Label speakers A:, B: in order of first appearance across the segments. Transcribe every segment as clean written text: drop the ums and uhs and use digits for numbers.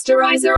A: Posterizer.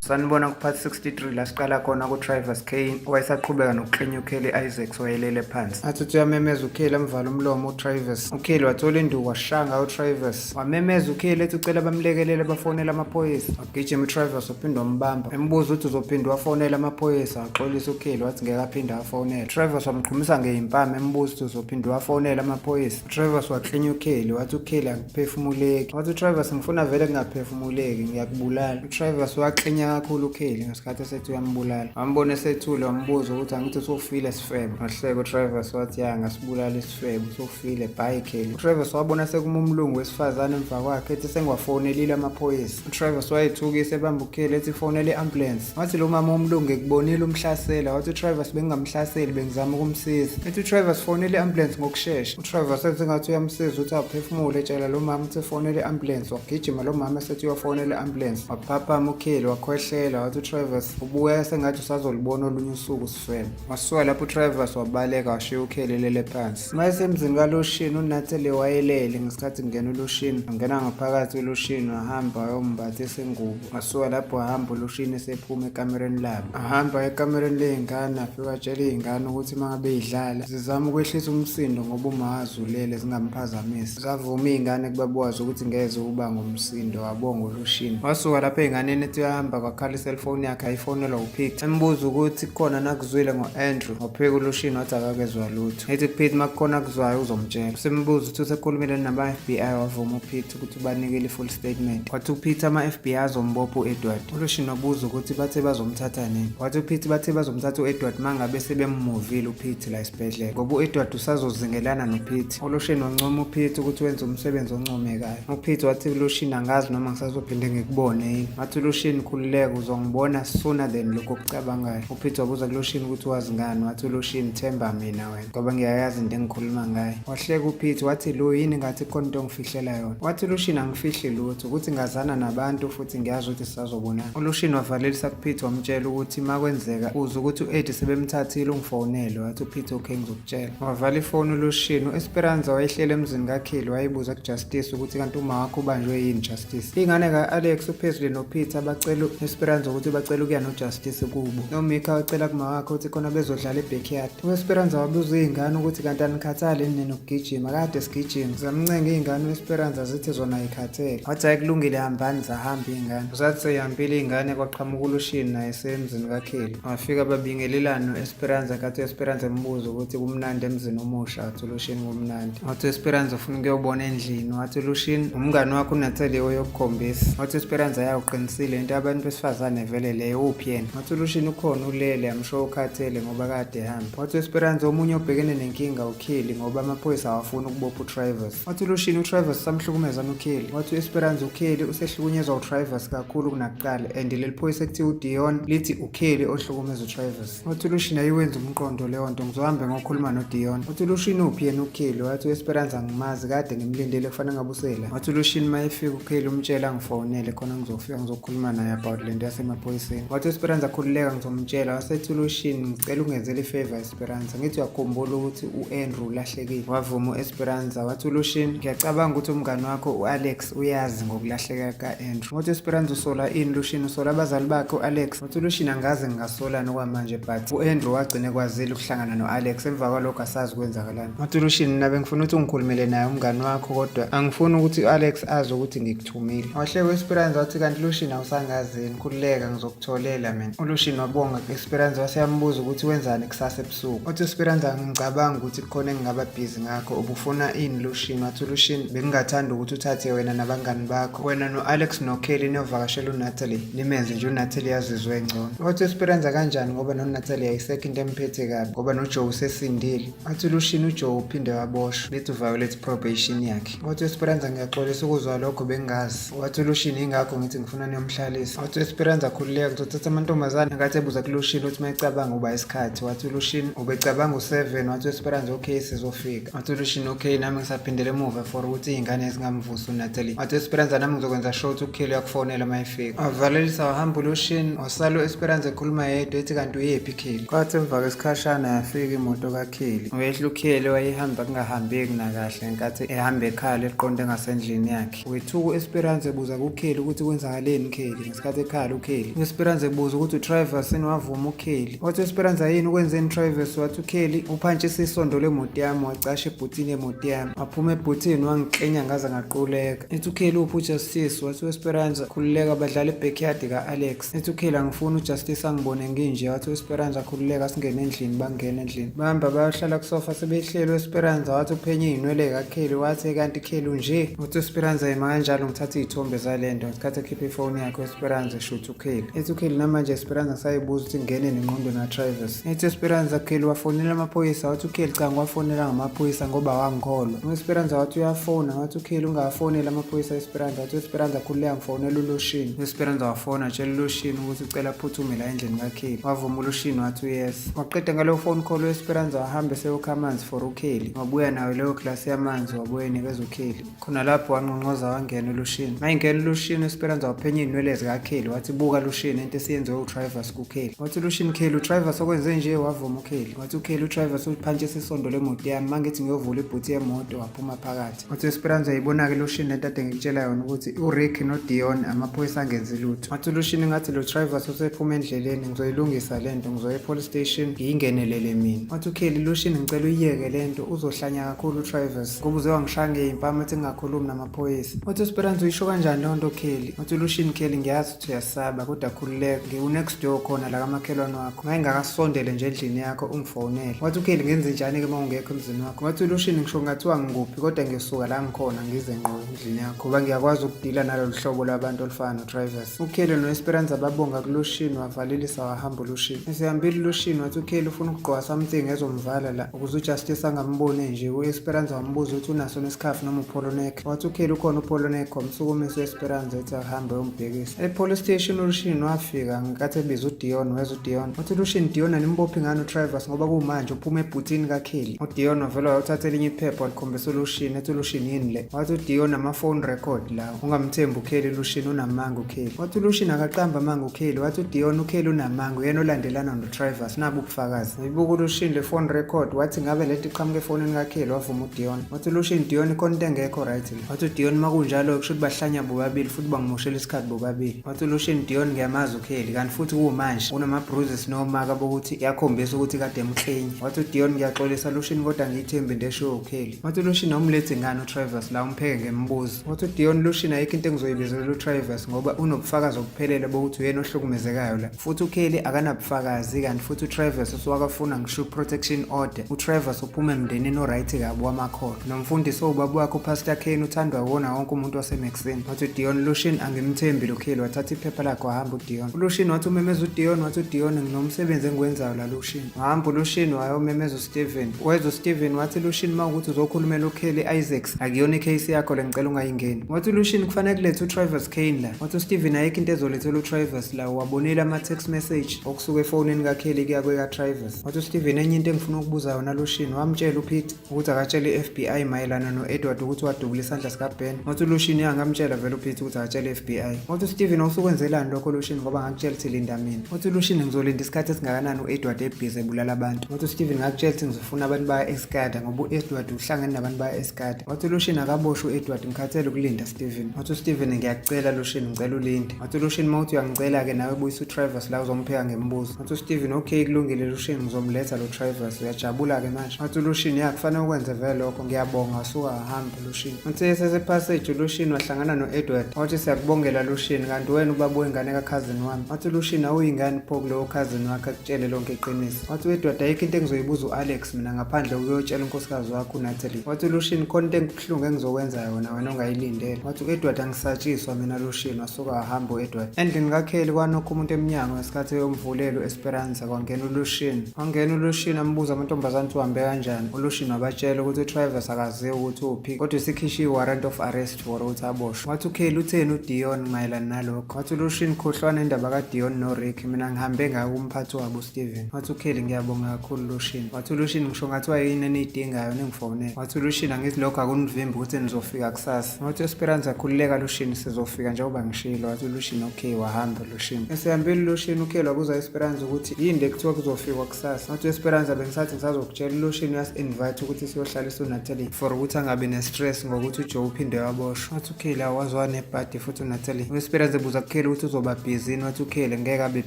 B: Sanibona ku-part 63 la siqala khona ku-Travis Kane owayesaqhubeka nokuklinya uKelly Isaacs wayelele phansi. Athi uthi uyamemeza uKelly amvala umlomo uTravis. UKelly wathola induku washaya ngayo uTravis. Wamemeza uKelly ethi ucela bamlekelele bafonele amaphoyisa. Wagijima uTravis waphinde wambamba. Embuza ukuthi uzophinde wafonela amaphoyisa waxolisa uKelly wathi ngeke aphinde afonele. Travis wamqhumisa ngeyimpama embuza ukuthi uzophinde wafonela amaphoyisa. UTravis waklinya uKelly wathi uKelly akuphefumuleki. Wathi uTravis ngifuna vele kungaphefumuleki ngiyakubulala. UTravis waklinya kakhulu uKelly ngesikhathi esethi uyambulala. Wambona esethule wambuza ukuthi angithi usufile sifebe. Wahleka uTravis wathi ya ngasibulala isifebe usufile bye Kelly. UTravis wabona sekuma umlungu wesifazane emva kwakhe ethi sengiwafonelile amaphoyisa. UTravis wayethukisa ebamba uKelly ethi fonele i-ambulance. Wathi lo mama womlungu ekubonile umhlasela wathi uTravis bengingamhlaseli bengizama ukumsiza. Ethi uTravis fonele i-ambulance ngokushesha. UTravis ethi ngathi uyamsiza ukuthi aphefumule etshela lo mama ukuthi fonele i-ambulance. Wagijima lo mama esethi uyofonela i-ambulance. Waphaphama uKelly wakhwehlela wathi uTravis ubuya sengathi usazolubona olunye usuku sifebe. Wasuka lapho uTravis wabaleka washiya uKelly elele phansi. Uma esemzini kaLushini uNatalie wayelele ngesikhathi kungena uLushini. Wangena ngaphakathi uLushini wahamba wayombathisa ingubo. Wasuka lapho wahamba uLushini esephuma ekamereni labo. Wahamba ekamereni ley'ngane afike watshela iy'ngane ukuthi uma ngabe yidlala zizama ukwehlisa umsindo ngoba umawazi ulele zingamphazamisi. Zavuma iy'ngane kubaba wazo ukuthi ngeze uba ngumsindo wabonga uLushini. Wasuka lapho ey'nganeni ethi uyahamba kwakhala iselfoni yakhe ayifonelwa uPete. Embuza ukuthi kukhona nakuzwile ngo-Andrew. Waphika uLushini wathi akakezwa lutho. Ethi kuPete uma kukhona akuzwayo uzomtshela. Usembuza ukuthi usekhulumile naba-FBI wavuma uPete ukuthi ubanikele i-full statement. Wathi uPete ama-FBI azombopha u-Edward. ULushini wabuza ukuthi bathe bazomthatha nini. Wathi uPete bathe bazomthatha u-Edward uma ngabe sebemmuvile uPete la esibhedlela. Ngoba u-Edward usazozingelana noPete. ULushini wancoma uPete ukuthi wenza umsebenzi oncomekayo. UPete wathi kuLushini angazi noma ngisazophinde ngikubone yini. Wathi uLushini khululeka uzongibona sooner than lokhu okucabangayo. UPete wabuza kuLushini ukuthi wazi ngani. Wathi uLushini themba mina wena ngoba ngiyayazi into engikhuluma ngayo. Wahleka uPete wathi lo yini ngathi khona into ongifihlela yona. Wathi uLushini angifihli lutho ukuthi ngazana nabantu futhi ngiyazi ukuthi sisazobonana. ULushini wavalelisa kuPete wamtshela ukuthi makwenzeka uzwe ukuthi u-Eddie sebemthathile ungifonele. Wathi uPete okay ngizokutshela. Wavala ifoni uLushini. U-Esperanza wayehleli emzini kaKelly wayebuza kuJustice ukuthi kanti uma wakho ubanjwe yini Justice. Iy'ngane ka-Alex uPaisley noPeter bacela u-Esperanza ukuthi bacela ukuya noJustice kubo. NoMika wacela kuma wakhe ukuthi khona bezodlala e-backyard. U-Esperanza wabuza iy'ngane ukuthi kanti anikhathali yini nokugijima kade sigijima. Zamncenga iy'ngane u-Esperanza zithi zona ayikhathele. Wathi hhayi kulungile hambani zahamba iy'ngane. Zathi seyihambile iy'ngane kwaqhamuka uLushini naye esemzini kaKelly. Wafika babingelelana no-Esperanza kathi u-Esperanza embuza ukuthi kumnandi emzini omusha wathi uLushini kumnandi. Wathi u-Esperanza ufuna ukuyobona endlini wathi uLushini umngani wakho uNatalie oyokukhombisa. Wathi u-Esperanza ya uqinisile into yabantu besifazane vele leyo uphi yena. Wathi uLushini ukhona ulele amsho ukhathele ngoba kade ehamba. Wathi u-Esperanza omunye obhekene nenkinga uKelly ngoba amaphoyisa awafuni ukubopha uTravis. Wathi uLushini uTravis usamhlukumeza noKelly. Wathi u-Esperanza uKelly usehlukunyezwa uTravis kakhulu kunakuqala and leli phoyisa ekuthiwa uDion lithi uKelly ohlukumeza uTravis. Wathi uLushini ayiwenzi umqondo leyo nto ngizohambe ngokhuluma noDion. Wathi uLushini uphi yena uKelly? Wathi u-Esperanza angimazi kade ngimlindele kufanele ngabe usela. Wathi uLushini uma efika uKelly umtshela angifonele khona ngizofika ngizokhuluma naye about lento yasemaphoyiseni. Wathi u-Esperanza khululeka ngizomtshela. Wasethi uLushini ngicela ungenzele i-favor Esperanza ngithi uyakhumbula ukuthi u-Andrew ulahlekile. Wavuma u-Esperanza wathi uLushini ngiyacabanga ukuthi umngani wakho u-Alex uyazi ngokulahleka ka-Andrew. Wathi u-Esperanza usola ini Lushini usola abazali bakhe u-Alex. Wathi uLushini angaze ngingasolani okwamanje but u-Andrew wagcina ekwazile ukuhlangana no-Alex emva kwalokho asazi kwenzakalani. Wathi uLushini mina bengifuna ukuthi ungikhulumele naye umngani wakho kodwa angifuni ukuthi u-Alex azi ukuthi ngikuthumile. Wahleka u-Esperanza wathi kanti Lushini awusangazini khululeka ngizokutholela mina. ULushini wabonga ku-Esperanza wase yambuza ukuthi wenzani kusasa ebusuku. Wathi u-Esperanza angicabanga ukuthi kukhona engingaba busy ngakho ubufuna ini Lushini? Wathi uLushini bengingathanda ukuthi uthathe wena nabangani bakho wena no-Alex noKelly niyovakashela uNatalie nimenze nje uNatalie azizwe ngcono. Wathi u-Esperanza kanjani ngoba noNatalie ayisekho into emphethe kabi ngoba noJoe usesindile. Wathi uLushini uJoe uphinde waboshwa bethi uviolate probation yakhe. Wathi u-Esperanza ngiyaxolisa ukuzwa lokho bengingazi. Wathi uLushini ingakho ngithi ngifuna niyomhlalisa. Wathi Esperanza khululeka ngizothatha amantombazane. Ngenkathi ebuza kuLushini ukuthi uma ecabanga uba isikhathi, wathi uLushini ubecabanga u-7. Wathi u-Esperanza okay sizofika. Wathi uLushini okay nami ngisaphindela emuva for ukuthi iy'ngane zingamvusi uNatalie. Wathi u-Esperanza nami ngizokwenza sure ukuthi uKelly uyakufonela uma efika. Wavalelisa wahamba uLushini, wasala u-Esperanza ekhuluma yedwa ethi kanti uyephi Kelly. Kwathi emva kwesikhashana yafika imoto kaKelly. Wehla uKelly wayehamba kungahambeki nakahle ngenkathi ehamba ekhala eqonde ngasendlini yakhe. Wethuka u-Esperanza ebuza kuKelly ukuthi kwenzakaleni Kelly ngesikhathi ekhala uKelly. U-Esperanza ebuza ukuthi uTrivers yini wavuma uKelly. Wathi u-Esperanza yini ukwenzeni Trivers wathi uKelly uphantshise isondo lemoto yami wacasha ebhuthini yemoto yami. Waphuma ebhuthini wangiklinya ngaze ngaquleka. Ethi uKelly uphi uJustice wathi u-Esperanza khululeka badlala ebackyard ka-Alex. Ethi uKelly angifuni uJustice angibone nginje wathi u-Esperanza khululeka singene endlini bangena endlini. Bahamba bayohlala kusofa sebehleli u-Esperanza wathi uphenye iy'nwele kaKelly wathi kanti Kelly unje uthi u-Esperanza yima kanjalo ngithatha iy'thombe zale nto ngesikhathi ekhipha ifoni yakhe u-Esperanza eshutha uKelly. Ethi uKelly namanje Esperanza ngisayibuza ukuthi ngene nenqondo na-Travis. Ethi Esperanza Kelly wafonela amaphoyisa wathi uKelly cha ngiwafonela ngamaphoyisa ngoba wangikholwa. U-Esperanza wathi uyafona wathi uKelly ungawafoneli amaphoyisa Esperanza wathi u-Esperanza khululeka ngifonela uLushini. U-Esperanza wafona watshela uLushini ukuthi ucela aphuthume la endlini kaKelly. Wavuma uLushini wathi uyes. Waqeda ngaleyo phone call u-Esperanza wahamba eseyokha amanzi for uKelly. Wabuya nayo leyo glasi yamanzi wabuya enikeza uKelly. Khona lapho wanqonqoza wangena uLushini. Mayingena uLushini u-Esperanza waphenya iy'nwele zikaKelly wathi buka Lushini into esiyenziwe uTrivers kuKelly. Wathi uLushini Kelly uTrivers okwenze nje wavuma uKelly. Wathi uKelly uTrivers uphantshise isondo lemoto yami mangithi ngiyovula ibhuthi yemoto waphuma phakathi. Wathi u-Esperanza yibona-ke Lushini lento ade ngikutshela yona ukuthi uRick noDion amaphoyisa angenzi lutho. Wathi uLushini ngathi lo Trivers usephuma endleleni ngizoyilungisa lento ngizoya e-police station ngiyingenelele mina. Wathi uKelly Lushini ngicela uyiyeke lento uzohlanya kakhulu uTrivers ngoba uze wangishaya ngey'mpama ethi ngingakhulumi namaphoyisa. Wathi u-Esperanza uyisho kanjani leyo nto Kelly? Wathi uLushini Kelly ngiyazi ukuthi uyasaba kodwa khululeka ngiwu-next door khona la kamakhelwane wakho. Mayengakasondele nje endlini yakho ungifonele. Wathi uKelly ngenzenjani-ke uma ungekho emzini wakho? Wathi uLushini ngisho kungathiwa ngikuphi kodwa ngiyosuka la ngikhona ngize ngqo endlini yakho ngoba ngiyakwazi ukudila nalolu hlobo lwabantu olufana noTrivers. UKelly no-Esperanza babonga kuLushini wavalelisa wahamba uLushini. Esehambile uLushini wathi uKelly ufuna ukugqoka something ezomvala la ukuze uJustice angamboni nje. U-Esperanza wambuza ukuthi unaso nesikhafu noma upolo neck. Wathi uKelly ukhona upolo neck wamsukumisa u-Esperanza ethi ahambe ayombhekisa. E-police station uLushini wafika ngenkathi ebiza uDion weza uDion. Wathi uLushini Dion animbophi ngani uTrivers ngoba kumanje uphuma ebhuthini kaKelly. UDion wavele wayothatha elinye iphepha walikhombisa uLushini ethi uLushini yini le. Wathi uDion ama-phone record lawo. Ungamthembi uKelly Lushini unamanga uKelly. Wathi uLushini akaqamba amanga uKelly. Wathi uDion uKelly unamanga uyena olandelana noTrivers nabu ubufakazi. Wayibuka uLushini le phone record wathi ngabe lento iqhamuka efonini kaKelly wavuma uDion. Wathi uLushini Dion ikhona into engekho right la. Wathi uDion makunjalo kusho ukuthi bahlanya bobabili futhi bangimoshela isikhathi bobabili. Wathi uLushini Dion ngiyamazi uKelly kanti futhi kumanje unama-bruises nomaka bokuthi iyakhombisa ukuthi kade emklinye. Wathi uDion ngiyaxolisa Lushini kodwa ngiyithembi into eshiwo uKelly. Wathi uLushini awumlethi ngani uTrivers la umpheke ngemibuzo. Wathi uDion Lushini ayikho into engizoyibizela uTrivers ngoba unobufakazi obuphelele bokuthi uyena ohlukumezekayo la. Futhi uKelly akanabufakazi kanti futhi uTrivers usewakafuna ngisho protection order. uTrivers uphuma emndenini oright kabi wamakholwa. Nomfundisi owubaba wakhe uPastor Kane uthandwa iwona wonke umuntu waseMaxine. Wathi uDion Lushini angimthembi lo Kelly wathatha iphepha lakhe wahamba uDion. ULushini wathi umemeza uDion wathi uDion nginomsebenzi engiwenzayo la Lushini. Wahamba uLushini wayomemeza uSteven. Weza uSteven wathi Lushini uma ukuthi uzokhulumela uKelly Isaacs akuyona icase yakho le ngicela ungayingeni. Wathi uLushini kufanele kulethe uTrivers Kane la. Wathi uSteven ayikho into ezolethela uTrivers la wabonile ama-text message okusuka efonini kaKelly kuya kweka-Trivers. Wathi uSteven enye into engifuna ukubuza yona Lushini wamtshela uPete ukuthi akatshele i-FBI mayelana no-Edward ukuthi wadubula isandla sikaBen. Wathi uLushini angamtshela vele uPete ukuthi akatshele i-FBI. Wathi uSteven awusukwenzelani lokho Lushini ngoba ngakutshela ukuthi linda mina. Wathi uLushini ngizolinda isikhathi esingakanani u-Edward ebhizi ebulala abantu. Wathi uSteven ngakutshela ukuthi ngizofuna abantu baya-Escada ngoba u-Edward uhlangene nabantu baya-Escada. Wathi uLushini akaboshwe u-Edward ngikhathele ukulinda Steven. Wathi uSteven ngiyakucela Lushini ngicela ulinde. Wathi uLushini uma uthi uyangicela-ke nawe buyisa uTrivers la uzompheka ngemibuzo. Wathi uSteven okay kulungile Lushini ngizomletha lo Trivers uyajabula-ke manje. Wathi uLushini ya kufanele ukwenze vele lokho ngiyabonga wasuka wahamba uLushini. Wathi esesepassage uLushini wahlangana no-Edward. Wathi siyakubongela Lushini kanti wena ubaba wengane ka-cousin wami. Wathi uLushini awuyingane pho kulowo cousin wakhe akutshele lonke iqiniso. Wathi u-Edward ayikho into engizoyibuza u-Alex mina ngaphandle ukuyotshela unkosikazi wakho uNatalie. Wathi uLushini khona into engibuhlungu engizokwenza yona wena ongayilindele. Wathi u-Edward angisatshiswa mina Lushini wasuka wahamba u-Edward. Endlini kaKelly kwanokho umuntu emnyango ngesikhathi eyomvulela u-Esperanza kwangena uLushini. Wangena uLushini ambuza amantombazane ukuthi uhambe kanjani. ULushini wabatshela ukuthi uTrivers akaziwa ukuthi uphi kodwa isikhishwe i-warrant of arrest for ukuthi aboshwe. Wathi uKelly utheni uDion mayelana nalokho. Wathi uLucian, khohlwana indaba kaDion noRick, mina ngihambe ngayo kumphathi wabo uSteven. Wathi uKelly, ngiyabonga kakhulu Lucian. Wathi uLucian, ngisho ngathiwa yini eniyidingayo ningifonele. Wathi uLucian, angithi lokho akunivimbi ukuthi nizofika kusasa. Wathi uEsperanza, khululeka Lucian, sizofika njengoba ngishilo. Wathi uLucian, okay, wahamba uLucian. Esehambile uLucian, uKelly wabuza uEsperanza ukuthi yini le kuthiwa kuzofikwa kusasa. Wathi uEsperanza, bengisathi ngisazokutshela, uLucian uyasi-invite ukuthi siyohlalisa uNatalie for ukuthi angabi ne-stress ngokuthi uJoe uphinde waboshwa. Wathi uKelly, awazi wanebhadi futhi uNatalie. U-Esperanza ebuza kuKelly ukuthi uzoba busy yini, wathi uKelly ngeke abe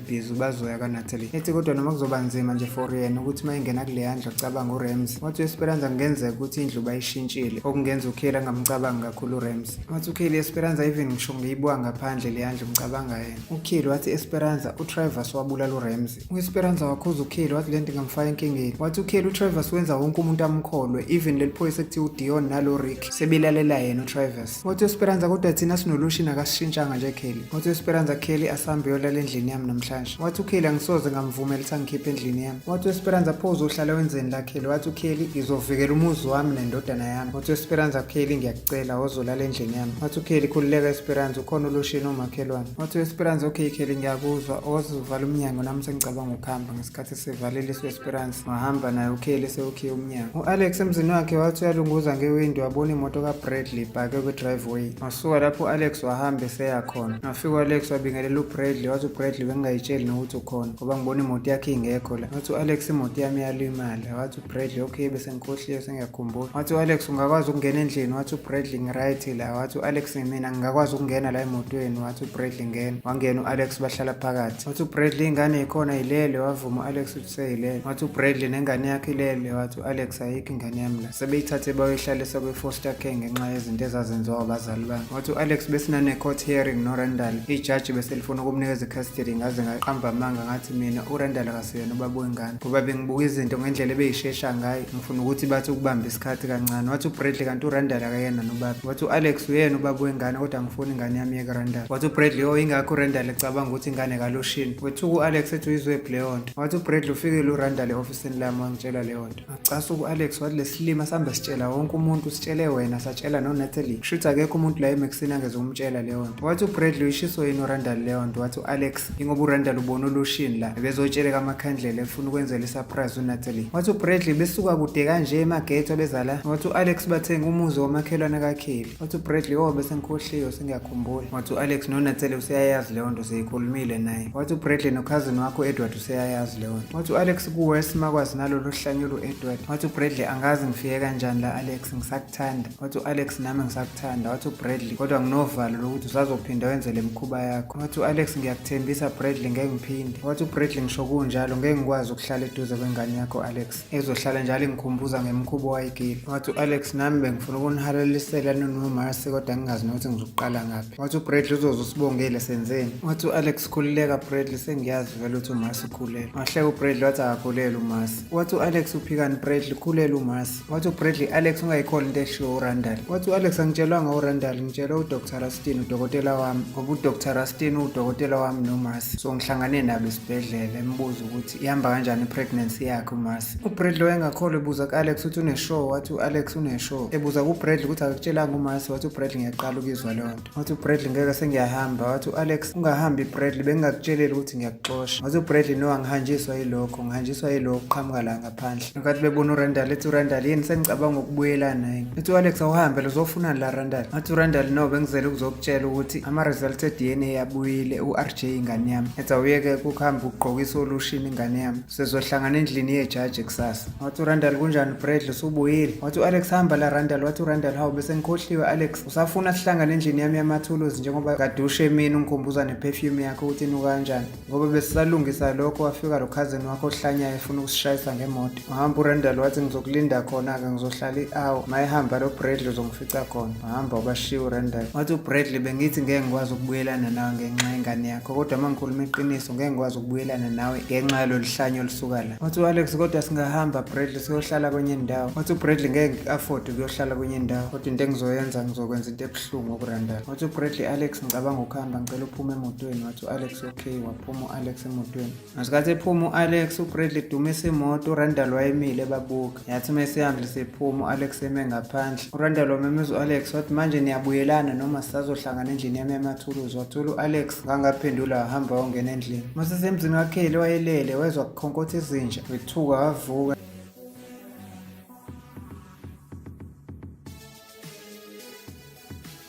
B: busy, bazoya kaNatalie. Ethi kodwa noma kuzoba nzima nje for yena ukuthi uma engena kuleya ndlu acabanga uRamsey. Wathi u-Esperanza kungenzeka ukuthi indlu bayishintshile, okungenza uKelly angamcabangi kakhulu uRamsey. Wathi uKelly, Esperanza even ngisho ngiyibuka ngaphandle leya ndlu ngicabanga yena. UKelly wathi Esperanza, uTrivers wabulala uRamsey. U-Esperanza wakhuza uKelly wathi lento ingamfaka enkingeni. Wathi uKelly, uTrivers wenza wonke umuntu amkholwe, even leli phoyisa ekuthiwa uDion nalo Rick sebelalela yena uTrivers. Wathi u-Esperanza, kodwa thina sinoLucian akasishintshanga nje Kelly. Wathi u-Esperanza, Kelly asambe yolala endlini yami namhlanje. Wathi uKelly, angisoze ngamvumela ukuthi angikhiphe endlini yami. Wathi u-Esperanza, pho uzohlala wenzeni la Kelly? Wathi uKelly, ngizovikela umuzi wami nendodana yami. Wathi u-Esperanza, Kelly ngiyakucela wozolala endlini yami. Wathi uKelly, khululeka Esperanza, ukhona uLucian umakhelwane. Wathi u-Esperanza, okay Kelly ngiyakuzwa, ozovala umnyango nami sengicabanga ukuhamba. Ngesikhathi sevalelisa u-Esperanza wahamba naye uKelly sewukhiye umnyango. U-Alex emzini wakhe wathi uyalunguza ngewindi wabona imoto kaBradley ipake kwi-driveway. Wasuka lapho u-Alex wahamba eseya khona. Wafika u-Alex wabingelela uBradley, wathi uBradley bengingayitsheli nokuthi ukhona ngoba ngibona imoto yakhe ingekho la. Wathi u-Alex imoto yami iyalimala. Wathi uBradley okay bese ngikhohliwe sengiyakhumbula. Wathi u-Alex ungakwazi ukungena endlini? Wathi uBradley ngiright la. Wathi u-Alex mina ngingakwazi ukungena la emotweni? Wathi uBradley ngena. Wangena u-Alex bahlala phakathi. Wathi uBradley ingane ikhona ilele? Wavuma u-Alex ukuthi seyilele. Wathi uBradley nengane yakhe ilele? Wathi u-Alex ayikho ingane yami la. Sebeyithathe bayoyihlalisa kwi-foster care ngenxa yezinto ezazenziwa abazali bami. Wathi u-Alex besinane-court hearing noRandall, ijaji beselifuna ukumnikeza i-custody, ngaze ngaqamba amanga ngathi mina uRandall akasiyena ubaba wengane ngoba bengibuka izinto ngendlela ebeyishesha ngayo, ngifuna ukuthi bathi ukubamba isikhathi kancane. Wathi uBradley kanti uRandall akayena nobaba. Wathi u-Alex uyena ubaba wengane kodwa angifuni ingane yami yeke Randall. Wathi uBradley oh ingakho uRandall ecabanga ukuthi ingane kaLucian. Wethuka u-Alex ethi uyizwephi leyo nto. Wathi uBradley ufikile uRandall e-ofisini lami wangitshela leyo nto. Wacasuka u-Alex wathi lesilima sambe sitshela wonke umuntu, sitshele wena satshela noNatalie. Kusho ukuthi akekho umuntu la eMaxine angeze ukumtshela leyo nto. Wathi uBradley uyishiso yini uRandall leyo nto? Wathi u-Alex ingoba uRandall ubona uLucian la ebezotsheleka amakhandlela efuna ukwenzela isurprise uNatalie. Wathi uBradley besuka kude kanje emagetho abeza la. Wathi u-Alex bathenga umuzi womakhelwane kaKelly. Wathi uBradley oh bese ngikhohliwe sengiyakhumbula. Wathi u-Alex noNatalie useyayazi leyo nto seyikhulumile naye. Wathi uBradley nokhazini wakho u-Edward useyayazi leyo nto. Wathi u-Alex kuworse makwazi nalolu hlanya olu-Edward. Wathi uBradley angazi ngifike kanjani la Alex ngisakuthanda. Wathi u-Alex nami ngisakuthanda. Wathi uBradley kodwa nginovalo lokuthi usazophinda wenze le mikhuba yakho. Wathi u-Alex ngiyakuthembisa Bradley ngeke ngiphinde. Wathi uBradley ngisho kunjalo ngeke ngikwazi ukuhlala eduze kwengane yakho Alex. Ezohlala njalo ingikhumbuza ngemikhuba owayigila. Wathi u-Alex nami bengifuna ukunihalalisela ninoMarcy kodwa ngingazi nokuthi ngizoqala ngaphi. Wathi uBradley uzoze usibongile senzeni. Wathi u-Alex khululeka Bradley sengiyazi vele ukuthi uMarcy ukhulelwe. Wahleka uBradley wathi akakhulelwe uMarcy. Wathi u-Alex uphikani Bradley khulelwe uMarcy. Wathi uBradley Alex ungayikholi into eshiwo uRandall. Wathi u-Alex angitshelwanga uRandall ngitshelwe uDr Rustin udokotela wami ngoba uDr Rustin uwudokotela wami noMarcy. So ngihlangane nabo esibhedlela embuza ukuthi ihamba kanjani i-pregnancy yakhe uMarcy. UBradley wayengakholwa ebuza ku-Alex ukuthi une-sure, wathi u-Alex une-sure. Ebuza kuBradley ukuthi akakutshelanga uMarcy, wathi uBradley ngiyaqala ukuyizwa leyo nto. Wathi uBradley ngeke sengiyahamba. Wathi u-Alex ungahambi Bradley bengingakutsheleli ukuthi ngiyakuxosha. Wathi uBradley no angihanjiswa yilokho, ngihanjiswa yilokho qhamuka la ngaphandle. Ngenkathi bebona uRandall ethi uRandall yini sengicabanga ukubuyelana yini. Ethi u-Alex awuhambe uzofunani la Randall. Wathi uRandall no bengizele ukuzokutshela ukuthi ama-results e-DNA abuyile u-RJ ingane yami. Ethi awuyeke ukuhamba ugqokisa olushini ingane yami. Sizohlangana endlini yejaji kusasa. Wathi uRandall kunjani Bradley usubuyile? Wathi u-Alex hamba la Randall. Wathi uRandall hawu bese ngikhohliwe Alex usafuna sihlangane endlini yami yamathuluzi njengoba kade ushe mina ungikhumbuza neperfume yakho ukuthi inuka kanjani. Ngoba besisalungisa lokho wafika lo cousin wakho ohlanyayo efuna ukusishayisa ngemoto. Wahamba uRandall wathi ngizokulinda khona-ke ngizohlala i-hour. Mayehamba lo Bradley uzongifica khona. Wahamba wabashiya uRandall. Wathi uBradley bengithi ngeke ngikwazi ukubuyelana nawe ngenxa yengane yakho kodwa uma ngikhuluma iqiniso ngeke ngikwazi ukubuyelana nawe ngenxa yalolu hlanya olusuka la. Wathi u-Alex kodwa singahamba Bradley siyohlala kwenye indawo. Wathi uBradley ngeke ngi-afford ukuyohlala kwenye indawo kodwa into engizoyenza ngizokwenza into ebuhlungu okuRandall. Wathi uBradley Alex ngicabanga ukuhamba ngicela uphume emotweni. Wathi u-Alex okay, waphuma u-Alex emotweni. Ngesikhathi ephuma u-Alex, uBradley dumisa imoto, uRandall wayemile ebabuka. Yathi uma esehambile sephuma u-Alex eme ngaphandle. uRandall wamemeza u-Alex wathi manje niyabuyelana noma sisazohlangana endlini yami yamathuluzi. Wathi wathola u-Alex ngangaphendula wahamba wangena endlini. Masesemzini kaKelly wayelele wezwa kukhonkotha izinja, wethuka wavuka.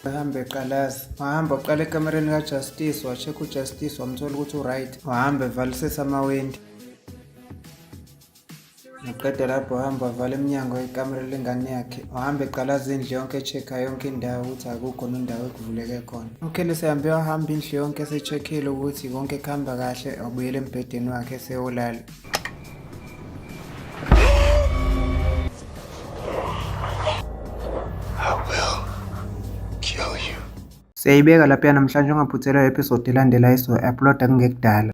B: Wahamba eqalaza, wahamba waqala ekamereni kaJustice, wa-check uJustice wamthola ukuthi u-right, wahamba evalisisa amawindi. Naqeda lapho wahamba wavala iminyango yekamelo lengane yakhe, wahamba eqalaza indlu yonke e-check-a yonke indawo ukuthi akukho nendawo ekuvuleke khona. UKelly sehambe wahamba indlu yonke ese-check-ile ukuthi konke kuhamba kahle, wabuyela embhedeni wakhe eseyolala.
A: I will kill you.
B: Siyayibeka lapha namhlanje, ungaphuthelwa episode elandelayo esizoyi-uploada kungekudala.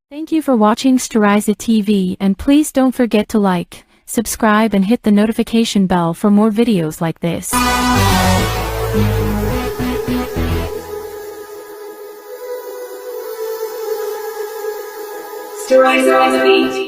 C: Thank you for watching Storiza TV and please don't forget to like, subscribe and hit the notification bell for more videos like this.
D: Sterizer on the beat.